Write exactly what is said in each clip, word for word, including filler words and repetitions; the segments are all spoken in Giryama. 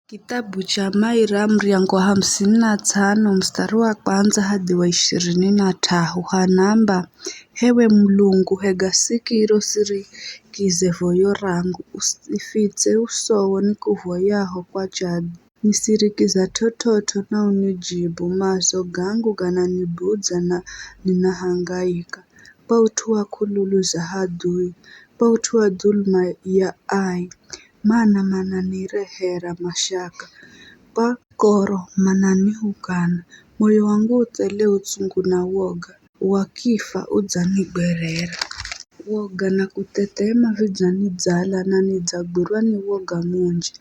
Kithabu cha Maira, muryango wa hamsini na tsano, mustari wa kwandza hadi wa ishirini na t'ahu, hanamba, Hewe Mulungu, hega sikiro, usirikize voyo rangu, usifitse usowo nikuvoyaho kwa chadi. Nisirikiza t'ot'ot'o na unijibu, mazo gangu gananibudza na ninahangaika, kwa ut'u wa k'ululu za hadhui, kwa ut'u wa dhuluma ya ai, mana mananirehera mashaka, kwa koro mananihukana. Moyo wangu uthele utsungu na woga, wa kifa udzanigwerera. Woga na kuthethema vidzanidzala, na nidzagwirwa ni woga munji,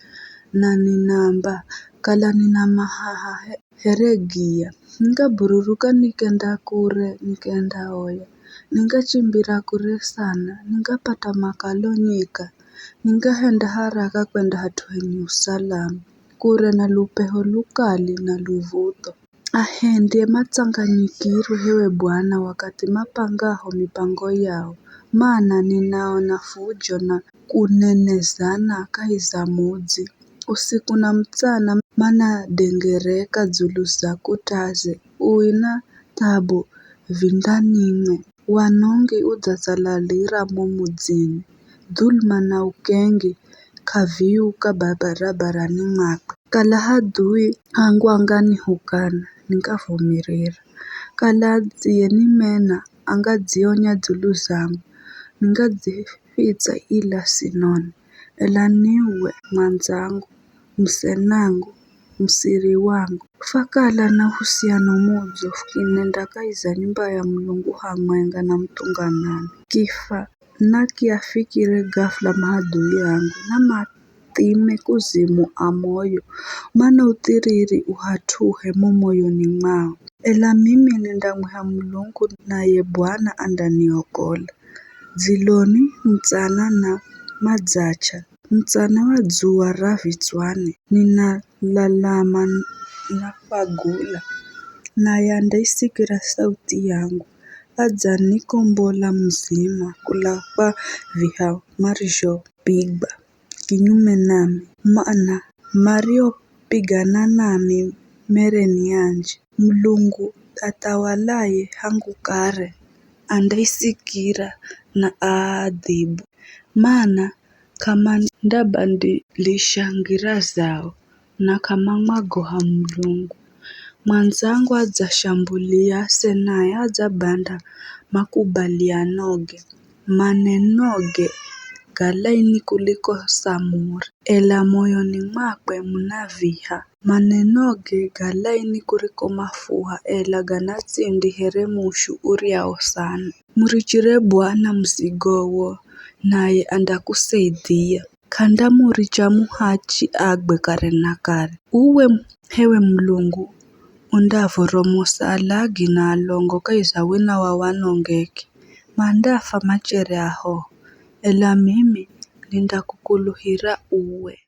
na ninaamba, kala nina mahaha he-, here giya. Ningabururuka nikenda kure, nikenda oya. Ningachimbira kure sana, ningapata makalo nyika. Ningahenda haraka kwenda hat'u henye usalama, kure na lupeho lukali na luv̱utho. Ahendie matsanganyikirwe hewe Bwana wakathi mapangaho mipango yao, mana ninaona fujo na kunenezana kahi za mudzi. Usiku na mutsana manadengereka dzulu za kut'aze, ui na thabu vindanimwe. Wanongi udzazalalira mo mudzini, dhuluma na ukenge k'aviuka barabarani mwakwe. Kala hadhui angu anganihukana, ningavumirira. Kala adziyenimena angadzionya dzulu zangu, ningadzifitsa ila sinoni. Ela niuwe, mwandzangu, musenangu, musiri wangu. Fwakala na uhusiano mudzo fukinenda kahi za nyumba ya Mulungu hamwenga na muthunganani. Kifa nakiafikire ghafula mahadhui angu, namathime kuzimu a moyo, mana uthiriri uhat'uhe mo moyoni mwao. Ela mimi nindamwiha Mulungu, naye Bwana andaniokola. Dziloni, mutsana na madzacha, mutsana wa dzuwa ra vitswani, ninalalama na kwagula, naye andaisikira sauthi yangu, adzanikombola muzima kula kwa viha marizhopigwa kinyume nami, mana mariopigana nami mere ni anji. Mulungu athawalaye hangu kare, andaisikira na aadhibu, mana k'amandabadilisha ngira zao, na k'amamwagoha Mulungu. Mwandzangu adzashambulia, se naye adzabanda makubalianoge. Manenoge ga laini kuliko samuri, ela moyoni mwakwe muna viha. Manenoge ga laini kuriko mafuha, ela gana tsindi here mushu uriao sana. Murichire Bwana musigowo, naye andakusaidhia. K'andamuricha muhachi agwe kare na kare. Uwe, hewe Mulungu, undavoromosa alagi na alongo kahi za wina wa wanongeki. Mandafa machere ahoho, ela mimi nindakukuluhira uwe.